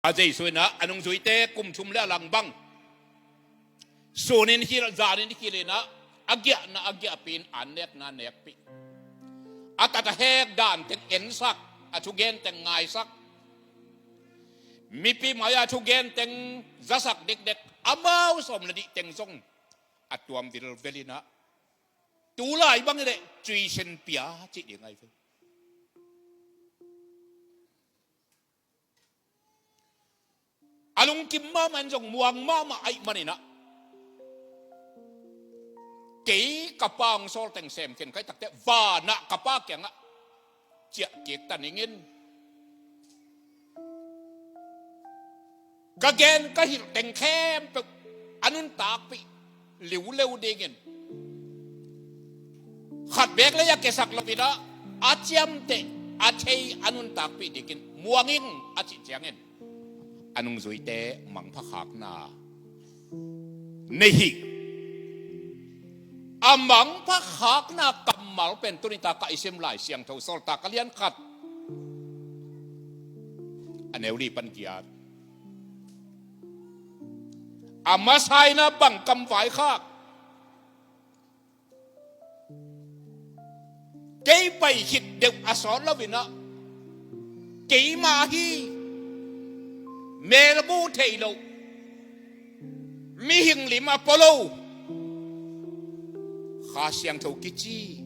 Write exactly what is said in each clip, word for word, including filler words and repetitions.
A Jesu in ah a nungzuite kum thum le a lang bang, sunin hilh, zanin hilh in ah, a giahna a giahpih in, an nekna nekpih, a tat a hek dan teng ensak, a thugen teng ngaisak, mipi mai-a thugen teng zasak dekdek, amau sawm le nih teng zong a tuam vilvel in ah, tulai bang hi leh tuition pia cih ding ahi ve. A lungkim mahmah in zong muang mahmah ahih manin ah, kei ka Pa hong sawl teng sem khin ka hih takteh, vanah ka Pa kiangah ciah kik ta ning in, ka gen ka hilh teng khempeuh a nuntakpih liuleu dingin, khat beek lei a kiasak lo in ah, a ciamteh, a thei, a nuntakpih dingin muang ing a cih ciangin, a nungzuite mangpha khakna nei hi. A mangpha khakna kammal pen tuni tak a i sim Lai Siangtho Sawltak a lian khat, a neu li pan giat, a masa in ah bang kam vaikhak, kei pai khit deuh a sawt lo in ah, keimah hi, melbu thei lo, mihing lim a pua lo, Kha Siangtho kici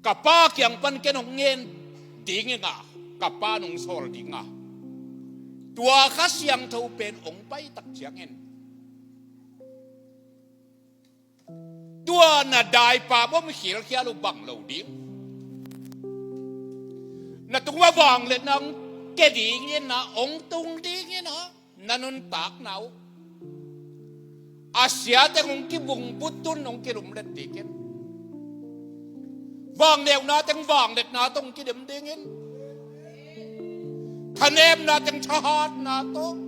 ka Pa kiang pan ken hong ngen ding ing a, ka Pa'n hong sawl ding a, tua Kha Siangtho pen hong pai tak ciangin, tua na daipam om khilkhial uh bang lo ding, na tungah vangliatna hong kia ding in ah, hong tung ding in ah, na nuntakna uh a sia teng hong kibungput un, hong kilumlet dingin, vangneuna teng vangliatna tawh hong kidem dingin, thanemna teng thahatna tawh,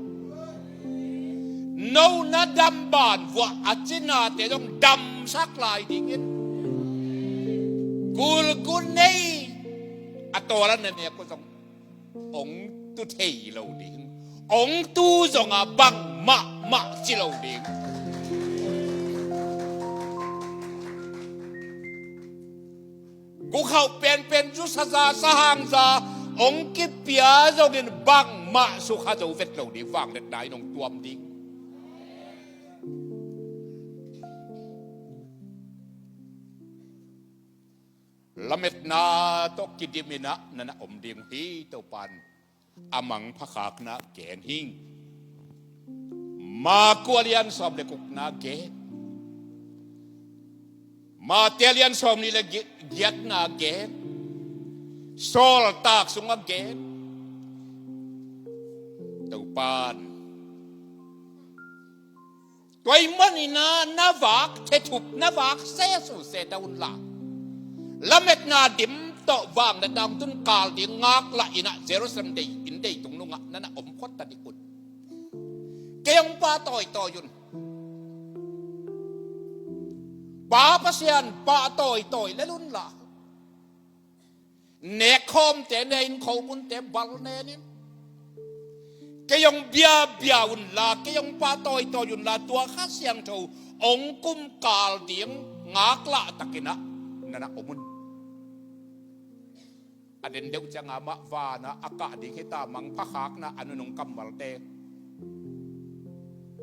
no na dam ban vuah a cinate zong damsak lai dingin, gulgu nei a tawl a na nek uh zong hong tu thei lo ding, hong tu zong a bang mahmah ci lo ding. Gukhauh penpen zu saza sahangza hong kipia zongin bangmah sukha zo vet lo ding, vangliatna in hong tuam ding. Lametna tawh kidim in ah na na om ding uh hi. Topa'n a mangpha khakna gen hi. Marku a lian sawm le gukna gen, Mate a lian sawmnih le gi-, giatna gen, Sawltak sungah gen. Topa'n tua ahih manin ah na vak thethupna vak se suse ta unla, lametna dim tawh vangliatna hong tun kal ding ngaklah in ah Jerusalem dei in dei tung nungah na na om khawt ta ding un. Kei hong pahtawi tawi un. Pa Pasian pahtawi tawi lel unla, nekkhawmte ne in, khomunte bal nen in, kei hong biabia unla, kei hong pahtawi tawi unla, tua Kha Siangtho hong kum kal ding ngaklah takin ah na na om un. A den deuh ciangah amah vanah a kah ding hi ta, mangpha khakna a nunung kammalte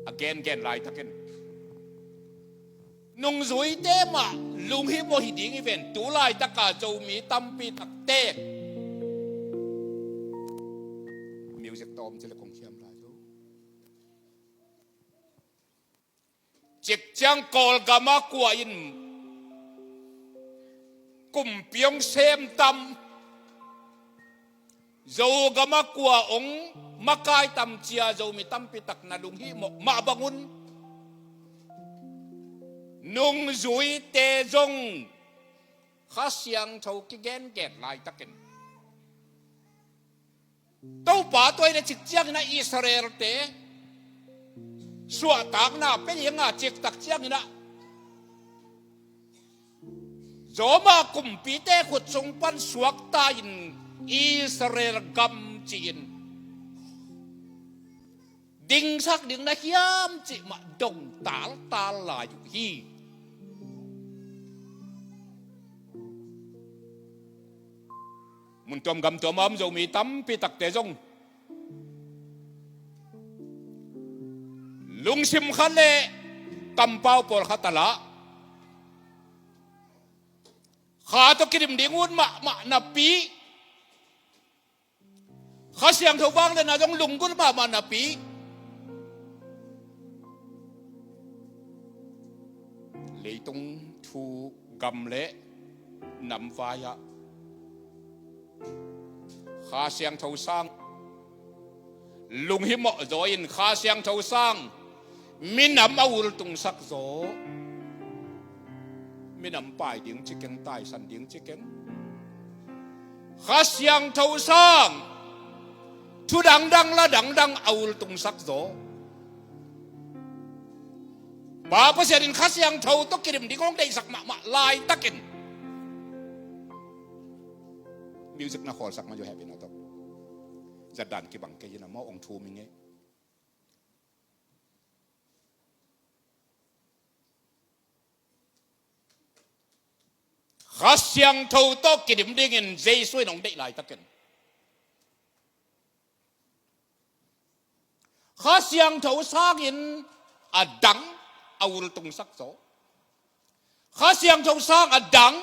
a gengen laitakin, nungzuite mah lunghimawh hi ding hi ven. Tu laitaka Zomi tampi takte, music tawm ci le kong khiam lai zo. Cikciang Kawlgam ah kua in kumpi hong sem tam, Zogam ah kua hong makai tam ci-a Zomi tampi tak na lunghimawh mah bangun, nungzuite zong Kha Siangtho kigengen laitakin, Topa tua hi le cik ciangin ah Israelte suahtakna pia ding a cik tak ciangin ah, Roma kumpite khut sung pan suakta in Israel gam ci-in tingsak ding na hiam cih mah dong taltal lai uh hi. Mun tuam gam tuam a om Zomi tampi takte zong lungsim khat le kampau pawlkhat a lah Kha tawh kidim ding ut mahmah napi, Kha Siangtho vangliatna zong lunggulh mahmah napi, leitung thu gam le nam vai-ah Kha Siangtho sang lunghimawh zaw in Kha Siangtho sang minam a ultungsak zaw. Minam pai ding ci keng, taisan ding ci keng. Kha Siangtho sang thu dangdang la dangdang a ultungsak zaw. Pa Pasian in Kha Siangtho tawh kidim ding hong deihsak mahmah laitakin music na khawlsak mah zaw hehpihna tawh. Zatdan kibang kei hi na maw, hong thum ing ei. Kha Siangtho tawh kidim dingin Jesu in hong deih laitakin Kha Siangtho sangin a dang a ultungsak zaw. Kha Siangtho sang a dang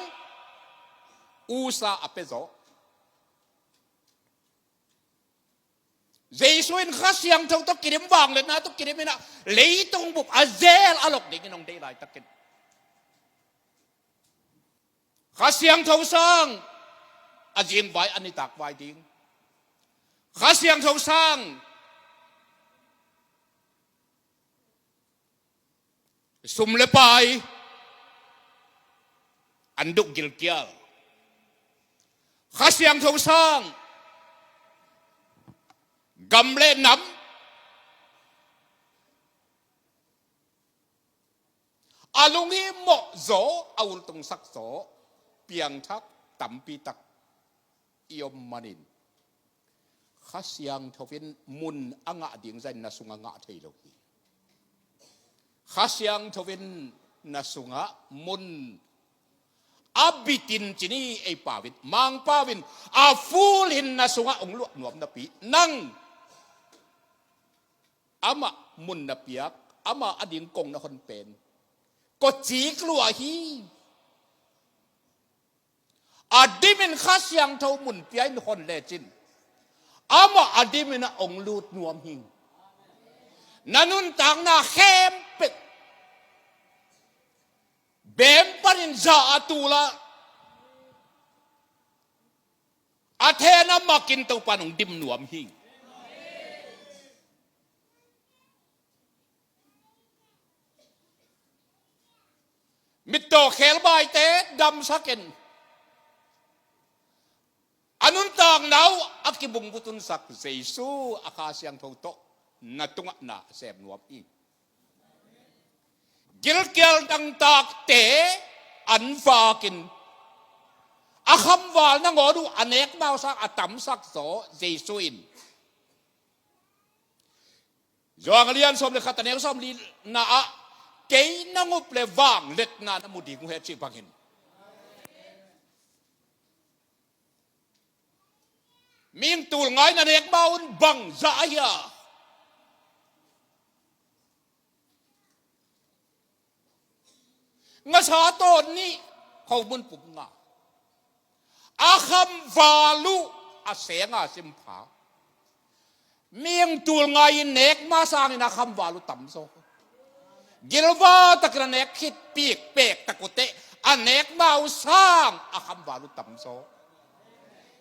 usa a pia zaw. Jesu in Kha Siangtho tawh kidim, vangliatna tawh kidim in ah leitung bup a zel a lok dingin hong deih laitakin Kha Siangtho sang a zingvai a nitakvai ding. Kha Siangtho sang sum le pai an duk gilkial. Kha Siangtho sang gam le nam a lunghimawh zaw, a ultungsak zaw piangthak tampi tak i om manin Kha Siangtho in mun a ngah ding zah'n na sungah ngah thei lo hi. Kha Siangtho in na sungah mun a bitin cin hi. Ei pau in, Mangpau in a full in na sungah hong luah nuam napi, nang amah mun na piak, amah a ding kong na hon pen kawcik lua hi. A dimin Kha Siangtho mun pia in hon lecin amah a dimin ah hong lut nuam hi. Na nuntakna khempeuh bem panin za a tul ah a then a makin Topa'n hong dim nuam hi. Mittaw khebaite damsak in a nuntakna uh a kibungbutunsak Jesu a Kha Siangtho tawh na tungah na sem nuam hi. Gilkial dangtakte an vakin a khamval nangawn uh a nekmau sang a tamsak zaw Jesu in. Johan a lian sawm le khat a neu sawm lina ah kei nong up leh vangliatna na mu ding uh hi, a cih bangin mihing tul nga in a nekmau un bang za ahia? Ngasa tawn nih, khomun pum nga. A khamval uh a senga simpha. Mihing tul nga in nekma sangin a khamval uh tamzaw. Gilva takin a nek khit pikpek tak uh teh a nekma uh sang a khamval uh tamzaw.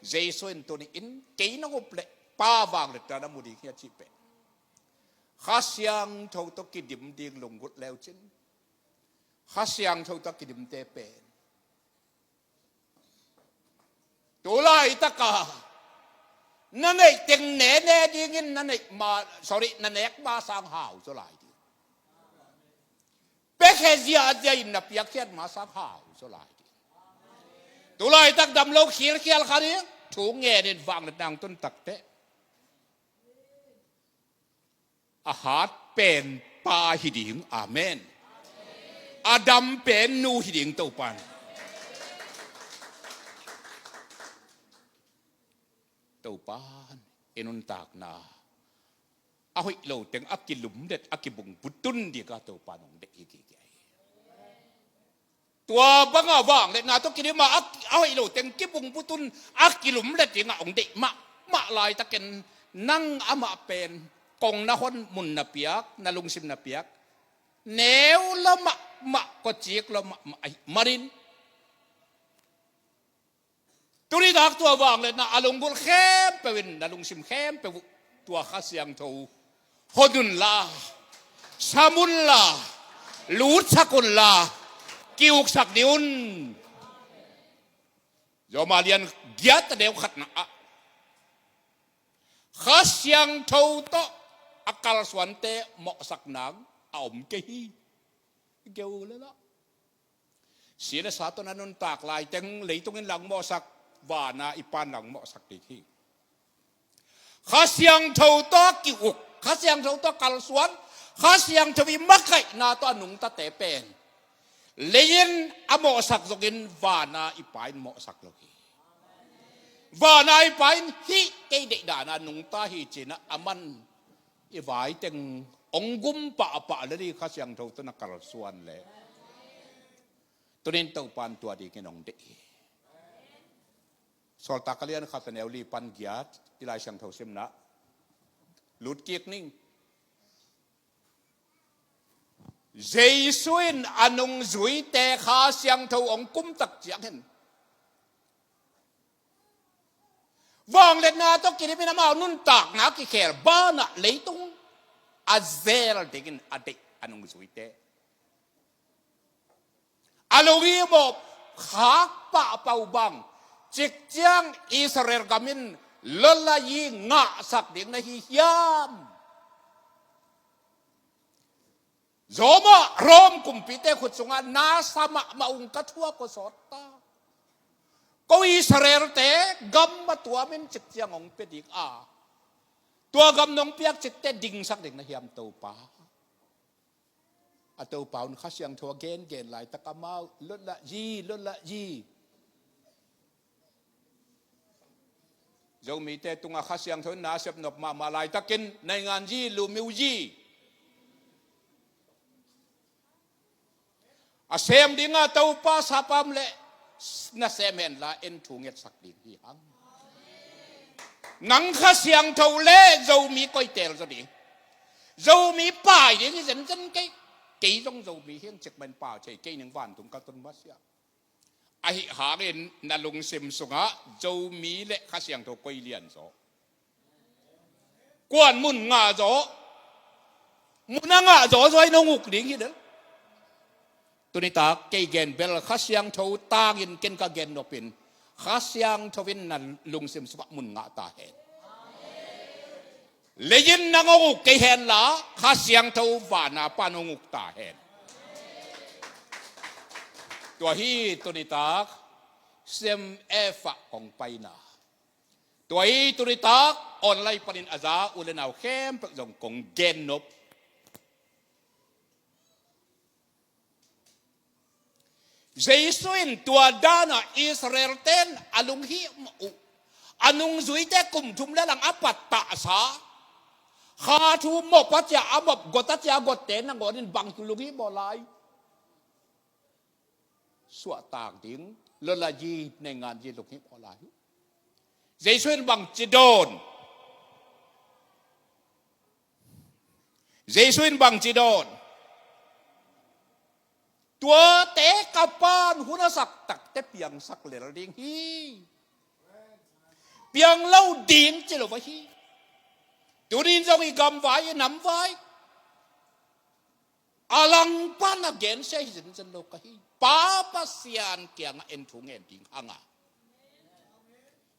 Jesu in tuni in kei nong up leh Pa vangliatna na mu ding hi, a cih pen Kha Siangtho tawh kidim ding lunggulh leucin Kha Siangtho tawh kidimte pen tu laitaka na neih teng nene dingin na neih ma, sorry, na nek ma sang hau zaw lai ding. Piakhia ziahziah in na piakkhiat ma sang hau zaw lai ding. Tu laitak damlo khilkhial kha ding, thu ngenin vangliatna hong tun takteh. A hat pen pa hi ding. Amen. A dam pen nu hi ding Topan. Topan i nuntakna a hoih lo teng a kilumlet, a kibungputun ding a Topan hong deih hi kikei. Tua banga vangliatna tawh kidim a, a hoih lo teng kibungputun a kilumlet ding a hong deih mahmah laitakin nang amah pen kong na hon mun na piak, na lungsim na piak, neu lo mahmah, kawcik lo mahmah ahih manin, tuni tak tua vangliatna a lunggulh khempeuh in, na lungsim khempeuh uh tua Kha Siangtho hon unla, sam unla, lutsak unla, ki-uksak ding un. Roma lian giat a neu khatna ah Kha Siangtho tawh a kalsuante mawhsak nang a om kei hi. Geu lel a, si le sa tawh na nuntak laiteng leitung in lang mawhsak, vana i Pan lang mawhsak ding hi. Kha Siangtho tawh ki-uk, Kha Siangtho tawh kalsuan, Kha Siangtho i makaihna tawh a nungtate pen lei in a mawhsak zongin vana i Pa in mawhsak lo hi. Vana i Pa in hih kei deihdan a nungta hi ci-in a, aman i vai teng hong gum pahpah lel hi, Kha Siangtho tawh na kalsuan leh. Tuni in Topan tua dingin hong deih hi. Sawltak a lian khat a neu li pan giat, i Lai Siangtho simna lut kik ning. Jesu in a nungzuite Kha Siangtho hong kum tak ciangin vangliatna tawh kidim in amau nuntakna kikhel banah leitung a zel dingin a deih a nungzuite. A lunghimawh khak pahpah uh bang, cikciang Israel gam in lotla yi ngahsak ding na hi hiam? Roma, Rom kumpite khut sungah na sa mahmah ung, ka thu a ko sawt ta. Ko Israelte gam a tuam in cikciang hong pia ding a, tua gam nong piak cikteh dingsak ding na hiam Topa? A Topa un Kha Siangtho a gengen laitak amau lotla yi, lotla yi. Zomite tungah Kha Siangtho in na a sepnop mahmah laitakin naingan yi, lumiu yi. A sem dinga Topa sapam le na sem henla en thu ngetsak ding hi hang. Nang Kha Siangtho le Zomi koi teel zaw ding? Zomi pai ding hi zenzen kei. Kei zong Zomi hi ing, cikmah in pau thei kei ning, vantung ka tun masiah. Ahi hangin na lungsim sungah Zomi le Kha Siangtho koi lian zaw? Kuan mun ngah zaw? Mun a ngah zawzaw in hong uk ding hi del. Tunitak kei gen bel Kha Siangtho tangin ken ka gen nopin, Kha Siangtho in na lungsim sungah mun ngah ta hen. Lei in nang hong uk kei henla, Kha Siangtho vana pan hong uk ta hen. Tua hi tunitak sem efa kong paina. Tua hi tunitak online panin a za u le nau khempeuh zong kong gen nop. Jesu in tua dana Israel ten a lunghimawh uh, a nungzuite kum thum le lang a pattahsa, kha thu mop a cia a mop, got a cia gotte nangawn in bang lunghimawh lai? Suahtak ding, lolayi, neingan yi lunghimawh lai. Jesu in bang ci dawn? Jesu in bang ci dawn? Tuate ka pan hun a sak takte piangsak lel ding hi. Piang lo ding ci lo va hi. Tunin zong i gamvai, i namvai a langpan a gensia hi zenzen lo ka hi. Pa Pasian kiangah en thu ngen ding hanga,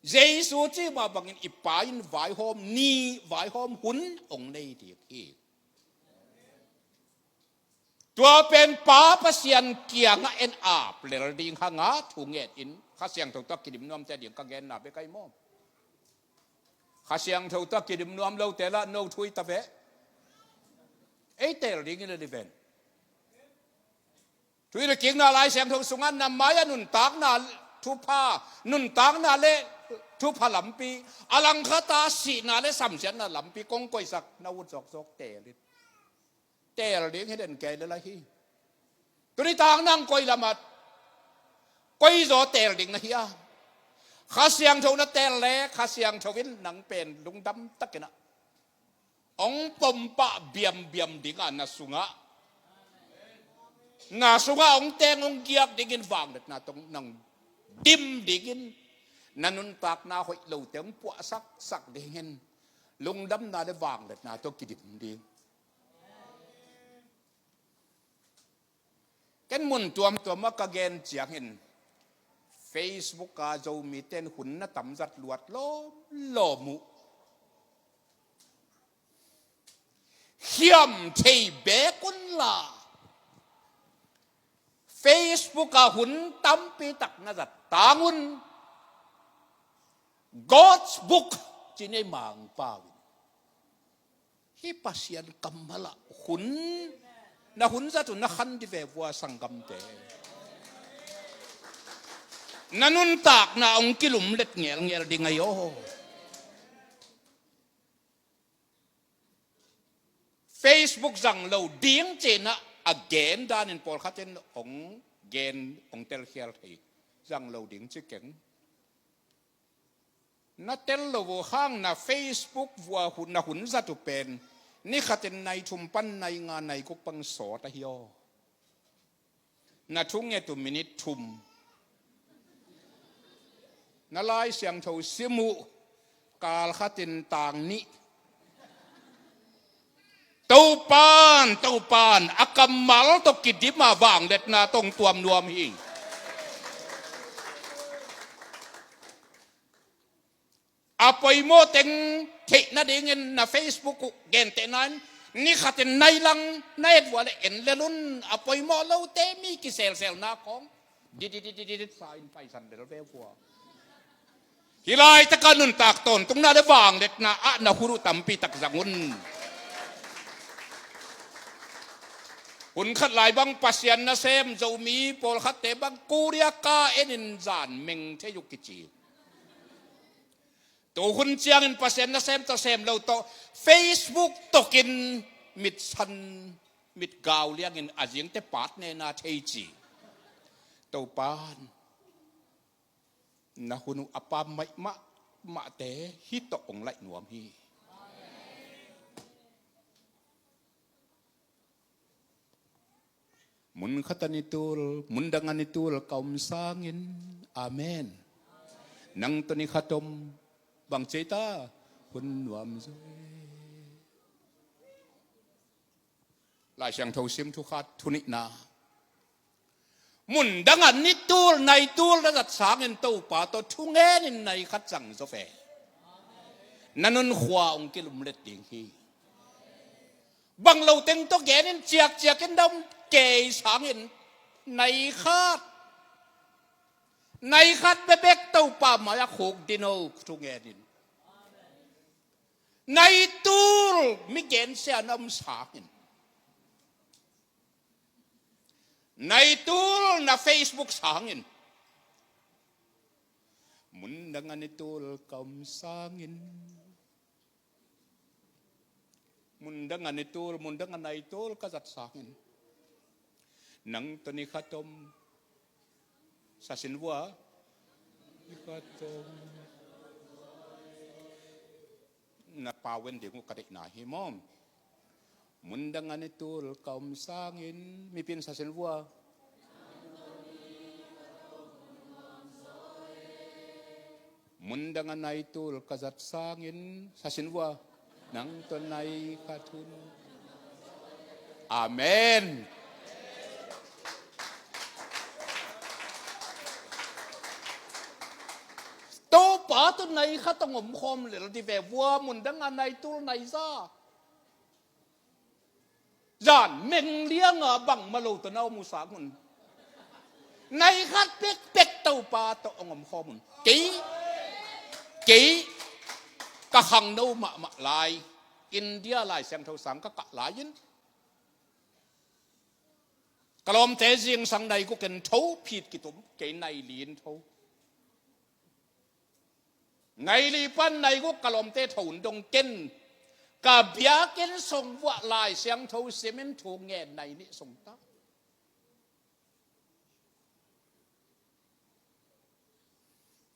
Jesu cih mah bangin i Pa in vaihawm ni, vaihawm hun hong nei ding hi. Tua pen Pa Pasian kiangah en ap lel ding hanga thu ngen in, Kha Siangtho tawh kidim nuamte ding ka genna bek ahi maw? Kha Siangtho tawh kidim nuam lote lah no thu hi ta ve. Ei teel ding hi le liven. Thu i kikna Lai Siangtho sungah na mai-ah nuntakna thupha, nuntakna le thupha lampi, a langkhata sihna le samsiatna lampi kong koihsak na ut zawkzawk teel in. Teel ding hi den kei le lai hi. Tuni tak nang koi lamah koi zaw teel ding na hi a? Kha Siangtho na teel le Kha Siangtho in nang pen lungdam takin ah hong pompah biambiam dingah na sungah, na sungah hong teng hong giak dingin vangliatna tawh nang dim dingin, na nuntakna hoih lote hong puahsaksak dingin lungdamna le vangliatna tawh kidim ding. Ken mun tuamtuam ah ka gen ciangin Facebook ah Zomite in hun na tamzat luat lawmlawm uh. Khiam thei beek unla Facebook ah hun tampi tak na zat tangun God's book ci nei Mangpau in. Hih Pasian kammal ah hun, na hun zat uh na khan dih ve vua sanggamte. Na nuntakna hong kilumlet ngelngel ding ahi aw. Facebook zang lo ding cih na a gen danin pawlkhat in hong gen hong telkhial thei. Zang lo ding ci keng. Na tel lo uh hang na Facebook vua hun, na hun zat uh pen ni khatin nai thum pan nai nga nai guk pan sawt ahi aw. Na thunget uh minit thum. Na Lai Siangtho sim uh kal khatin tang nih. Topan, Topan, a kammal tawh kidim a vangliatna tawh hong tuam nuam hi. A poimawh teng theih nadingin na Facebook uh gentehna in ni khatin nai lang na et vua le en lel un. A poimawh lote mi kiselselna khawng didididididit sa in paisan lel ve vua. Hih laitak a nuntak tawntungna le vangliatna ah na hun uh tampi tak zang un. Hun khat lai bang Pasian nasem Zomi pawlkhatte bang Korea ka en in zan meng thei uh kici. Tu hun ciangin Pasian nasem tawh sem lo tawh Facebook tokin mitsan mitgau liangin a zingte partner na thei ci. Topan na hun uh a pam maimah mahte hih tawh hong laih nuam hi. Mun khat a ni tul, mun dang a ni tul ka om sangin. Amen. Nang tawh ni khat om bang ci ta hun nuam zaw e. Lai Siangtho sim thu khat thu nihna. Mun dang a ni tul nai tul na zat sangin Topa tawh thungen in nai khat zang zaw ve. Na nunkhua hong kilumlet ding hi. Bang lo teng tawh gen in ciakciak in dam kei sangin nai khat, nai khat bekbek Topa mai-ah khuk din o thungen in. Nai tul mi gensia na om sangin. Nai tul na Facebook sangin. Mun dang a ni tul ka om sangin. Mun dang a ni tul, mun dang a nai tul ka zat sangin. Nang tawh ni khat om. Sa sin vua. Ni khat om. Na pau en ding uh ka deihna hi maw. Mun dang a ni tul ka om sangin. Mipi in sa sin vua. Mun dang a nai tul ka zat sangin, sa sin vua, nang tawh nai khat hun. Amen. Topa tawh nai khat hong omkhawm lel dih ve vua, mun dang a nai tul nai za. Zan meng lianga bangmah lo tawh na om uh sang un. Nai khat pekpek Topa tawh hong omkhawm un. Kei, kei, ka khangno mahmah lai. India Lai Siangtho sang ka kah lai-in. Ka lawmte zingsang nai guk in tho phit kitum, kei nai li in tho. Nai li pan nai guk ka lawmte tho in dong ken. Ka biakinn sung vuah Lai Siangtho sim in thu ngen nai nih sung ta.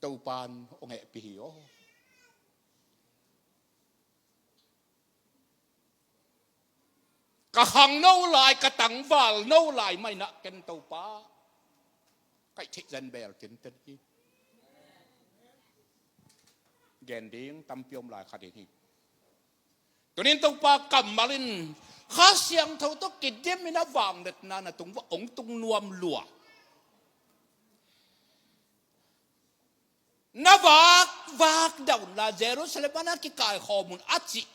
Topa'n hong hehpih hi aw. Ka khangno lai, ka tangval no lai mah in ah ken Topa, kaih theih zan bel kinten hi. Gen ding tampi om lai kha ding hi. Tunin Topa kammal in Kha Siangtho tawh kidim in a vangliatna na tung vuah hong tung nuam lua. Na vak, vak dah unla, Jerusalem ah na kikaikhawm un a cih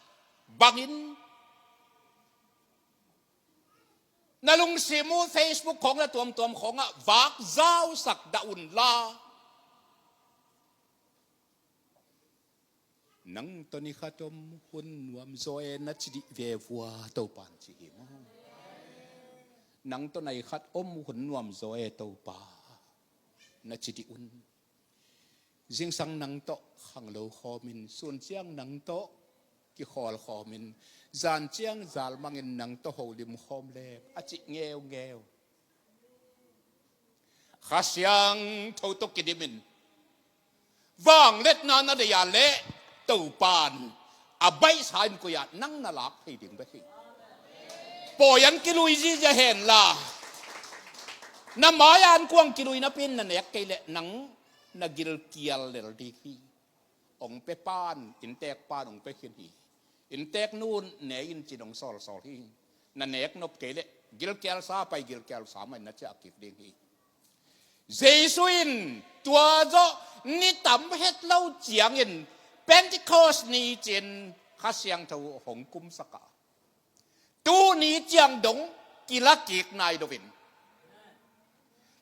bangin, na lungsim uh Facebook khawng, na tuamtuam khawngah vak zausak dah unla, nang tawh ni khat om hun nuam zaw e na ci dih ve vua, Topa'n ci hi maw. Nang tawh nai khat om hun nuam zaw e Topa, na ci dih un. Zingsang nang tawh khanglo khawmin, sun ciang nang tawh kikhawl khawmin, zan ciang zalmangin nang tawh holim khawm leng a cih ngeungeu. Kha Siangtho tawh kidimin vangliatna na deih a leh Topa'n a baihsa in koi-ah nang na lak thei ding bek hi. Pawi an kilui zihziah henla, na mai-a an kuang kilui napi-in na nek kei leh nang na gilkial lel ding hi. Hong pia pa'n, inntek pa'n hong pia khin hi. Inntek nu'n ne in ci-in hong sawlsawl hi. Na nek nop kei leh gilkialsa pai, gilkialsa mah in na ciah kik ding hi. Jesu in tua zawh ni tam het lo ciangin Pentecost ni ci-in Kha Siangtho hong kumsak a, tuni ciang dong kila kik nai lo in,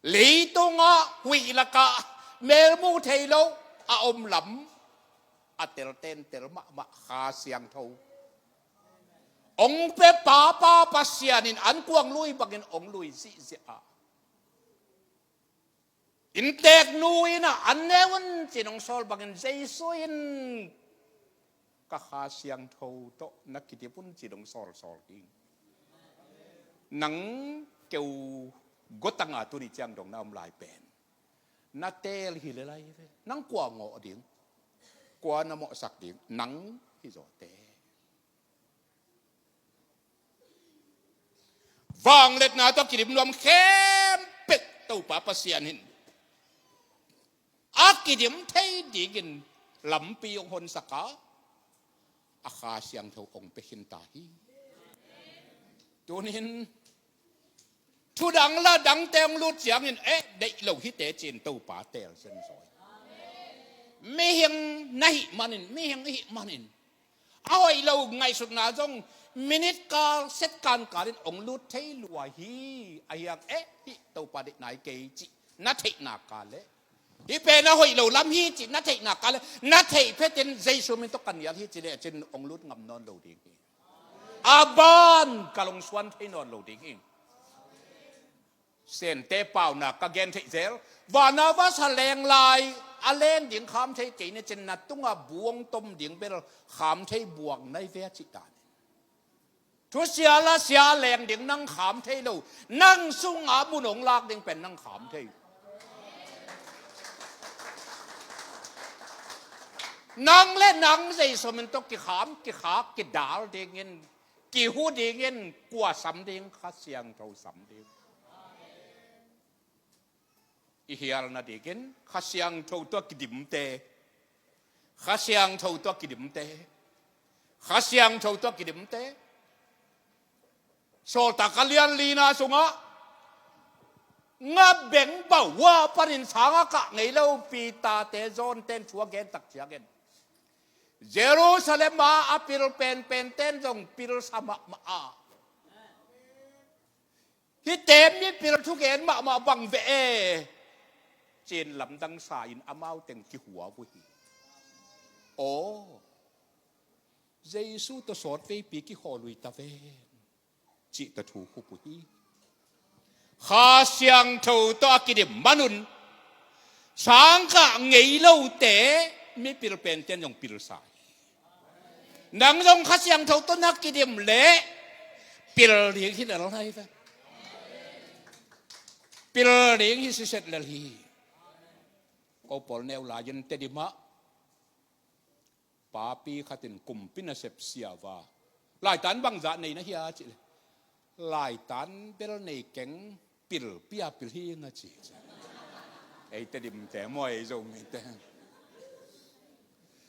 leitungah huih lakah melmu thei lo a om lam a tel tentel mahmah Kha Siangtho hong pia papa Pasian in an kuang lui bangin hong lui zihziah a, inntek nu in ah an ne un ci-in hong sawl bangin Jesu in ka Kha Siangtho tawh na kidim un ci-in hong sawlsawl hi. Nang keu gotanga tuni ciang dong na om lai pen na teel hi lel lai ve. Nang kua ngawh ding, kua na mawhsak ding, nang hi zaw teel. Vangliatna tawh kidim nuam khempeuh Topa Pasian in a kidim thei dingin lampi hong honsak a, a Kha Siangtho hong pia khin ta hi. Tunin thu dang la dangte hong lut ciangin, eh, deih lo hi teh ci-in Topa teel zenzaw hi. Mihing na hih manin, mihing i hih manin, a hoih lo ngaihsutna zong minute kal, second kalin hong lut thei lua hi. Ahih hang, eh, hih Topa deihna hi kei cih na theihna kal leh, hih pen a hoih lo lam hi cih na theihna kal leh, na theih phetin Jesu min tawh ka nial hi ci leh cin hong lut ngam nawn lo ding hi. A ban ka lungsuan thei nawn lo ding hi. Sente paunak ka gen theih zel. Barnabas a leng lai, a leng ding kham thei kei ni cin, na tungah bu hong tom ding bel kham thei buang nai ve a cih danin. Thusia lasia a leng ding nang kham thei lo, nang sungah mun hong lak ding pen nang kham thei. Nang le nang Jesu min tawh kikham, kikhak, kidal dingin, kihu dingin, kua sam ding, Kha Siangtho sam ding. I hial nadingin Kha Siangtho tawh kidimte, Kha Siangtho tawh kidimte, Kha Siangtho tawh kidimte. Sawltak a lian lina sungah nga beng bauh a panin sangah kah ngei lo Peter te John ten thu a gen tak ciangin, Jerusalem a a pil penpen ten zong pilsa mahmah a, hihte mipil thugen mahmah bang ve e, ci-in lamdang sa-in amau teng kihua uh hi. Aw, Jesu tawh sawtveipi kikhawlui ta ven, cih tawh thu khup uh hi. Kha Siangtho tawh a kidim manun sangkah ngei lote mipil pente in zong pilsa hi. Nang zong Kha Siangtho tawh na kidim leh pil ding hi lel hi ve. Pil ding hi siset lel hi. Ko pawl neu lai-in Tedim ah papi khat in kumpi nasep siava, laitan bangzah nei na hia cih leh, laitan bel nei keng, pil pia pil hi ing a ci. Ei Tedimte maw, ei Zomite?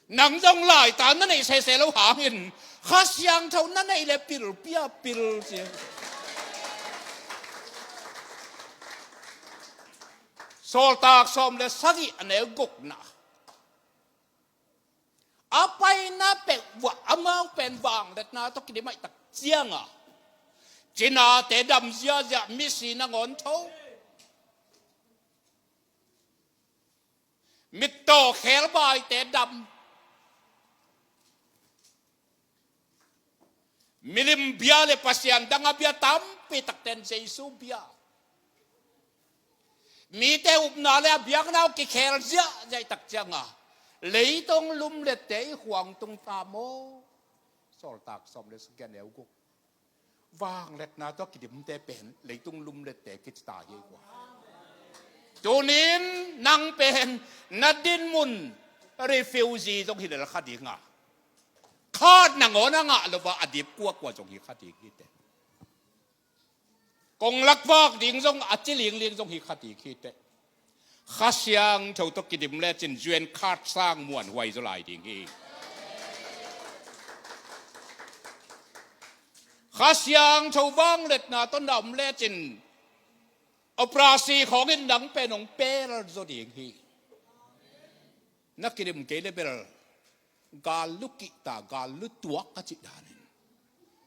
Nang zong laitan na neih sese lo hangin Kha Siangtho na neih leh pil pia pil ci. Sawltak sawm le sagih a neu gukna, a paina peuh uah amau pen vangliatna tawh kidim ahih tak cianga, cinate dam ziahziah, misi nangawn tho, mittaw khebaite dam, milim bia le pasian dang a bia tampi takte in Jesu bia, mite upna le a biakna uh kikhel ziahziah ahih tak cianga, leitung lumlette i khuang tung ta maw? Sawltak sawm le sagih a neu guk. Vangliatna tawh kidimte pen leitung lumlette kici ta hi ei kua. Tunin nang pen na dinmun refugee zong hi lel kha ding a, khat nangawn a ngah lo a, a dip kuakua zong hi kha ding hi teh. Kong lakvak ding zong a ci lingling zong hi kha ding hi teh. Kha Siangtho tawh kidim lecin U N card sang muanhuai zaw lai ding hi. Kha Siangtho vangliatna tawh na om lecin operasi khawngin nang pen hong pel zaw ding hi. Na kidim kei le bel gallu kihta, gallu tuak a cih danin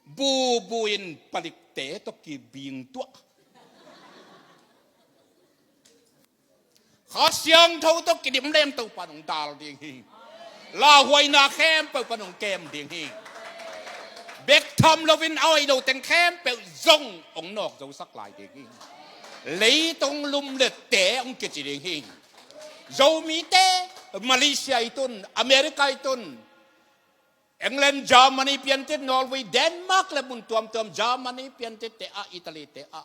bubu in palikte tawh kibing tuah. Kha Siangtho tawh kidim leng Topa in hong dal ding hi. Lauhuaina khempeuh pan hong kem ding hi. Bek tham loin a hoih lo teng khempeuh zong hong nawk zosak lai ding hi. Leitung lumlette hong kici ding hi. Zomite Malaysia i tun, America i tun, England, Germany piantit, Norway, Denmark le mun tuamtuam, Germany piantitte ah, Italy te ah,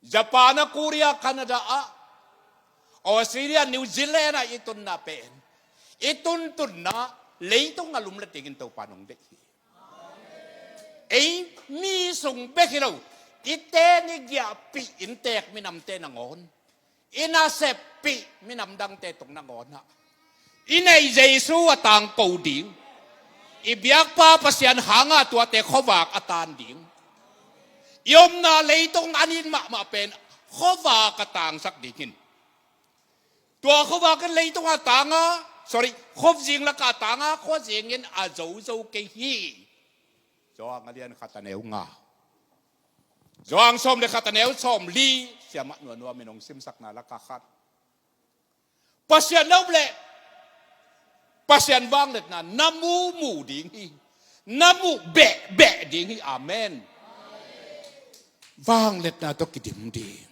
Japan ah, Korea, Canada ah, Australia, New Zealand ah i tunna pen, i tuntunna leitung a lumlet dingin Topa in hong deih hi. Ei mi sung bek hi lo, i ten i giahpih inntek minamte nangawn, i naseppih minam dangte tung nangawn ah, i neih Jesu a tangko ding, i biakpa Pasian hanga tuate khuavak a tan ding, i omna leitung a nin mahmah pen khuavak a tangsak dingin, tua khuavak in leitung a tanga, sorry, khuazing laka a tanga khuazing in a zozo kei hi. Johan a lian khat a neu nga. Johan sawm le khat a neu sawmli, siamah nuamnuam in hong simsakna laka khat. Pasian na up leh Pasian vangliatna na mumu ding hi. Na muh behbeh ding hi. Amen. Vangliatna tawh kidim ding.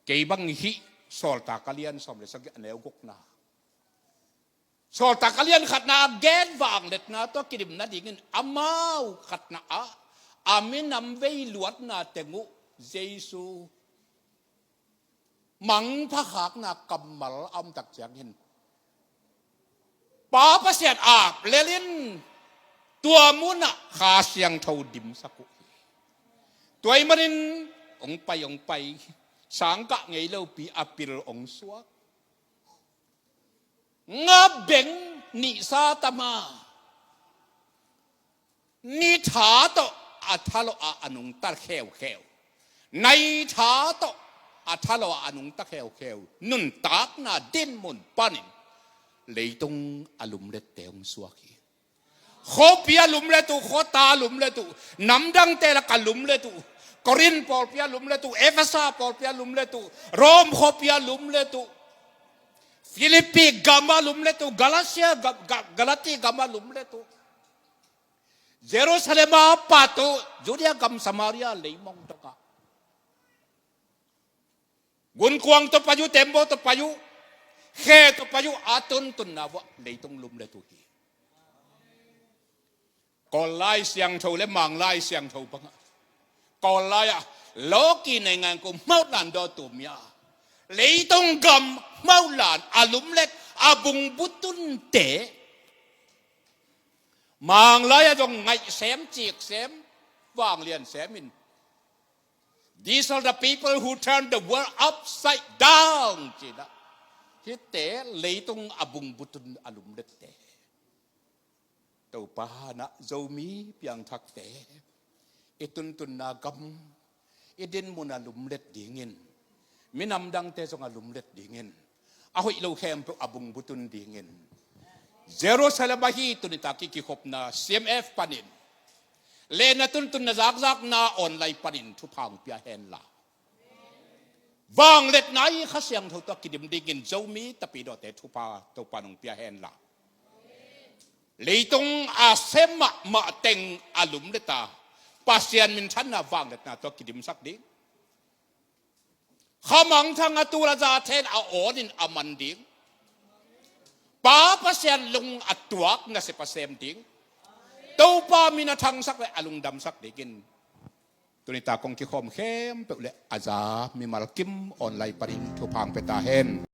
Kei bang hih Sawltak a lian sawm le sagih a neu gukna, Sawltak a lian khatna a gen vangliatna tawh kidim nadingin amau khatna ah a minam vei luatna teng uh Jesu mangpha khakna kammal a om tak ciangin Pa Pasian ap lelin tua munah Kha Siangtho dimsak uh hi. Tua ahih manin hong pai, hong pai, sangkah ngei lopi a pil hong suak. Nga beng nihsa tama, ni tha tawh a thalawh a a nungta kheukheu, nai tha tawh a thalawh a a nungta kheukheu nuntakna dinmun panin leitung a lumlette hong suak hi. Khuapi a lumlet uh, khuata a lumlet uh, namdangte laka lumlet uh, Korin pawlpi a lumlet uh, Efesa pawlpi a lumlet uh, Rom khuapi a lumlet uh, Filipi gam a lumlet uh, Galatia gam, Ga-, Galati gam a lumlet uh, Jerusalem a pat uh, Judea gam, Samaria leimong tawka Gunkuang tawh pai uh, tembaw tawh pai uh, khe tawh pai uh, a tuntunna uah leitung lumlet uh hi. Kawl lai siangtho le Mang lai siangtho bangah, Kawl lai-ah lawki nei ngan ko mauhlan dawtu mi-a, leitung gam mauhlan a lumlet a bungbutunte, Mang lai-ah zong ngaihsem, ciksem, vanglian semin, "These are the people who turn the world upside down," ci-in ah, hihte leitung a bungbutun a lumlette. Topa hanah Zomi piangthakte, i tuntunna gam, i dinmun a lumlet dingin, minam dangte zong a lumlet dingin, a hoih lo khempeuh a bungbutun dingin, Jerusalem ahi tuni tak i kikhopna C M F panin le na tuntunna zakzakna online panin thupha hong pia henla, vangliatna i Kha Siangtho tawh kidim dingin Zomi Tapidawte thupha Topa hong pia henla, leitung a sem mahmah teng a lumleta Pasian minthanna vangliatna tawh kidimsak ding, khamangthang a tul a za then a awnin a man ding, Pa Pasian lung a tuak nasep a sem ding, Topa min a thangsak le a lungdamsak dingin tuni tak kong kikhawm khempeuh le a za mimal kim online panin thupha hong pia ta hen.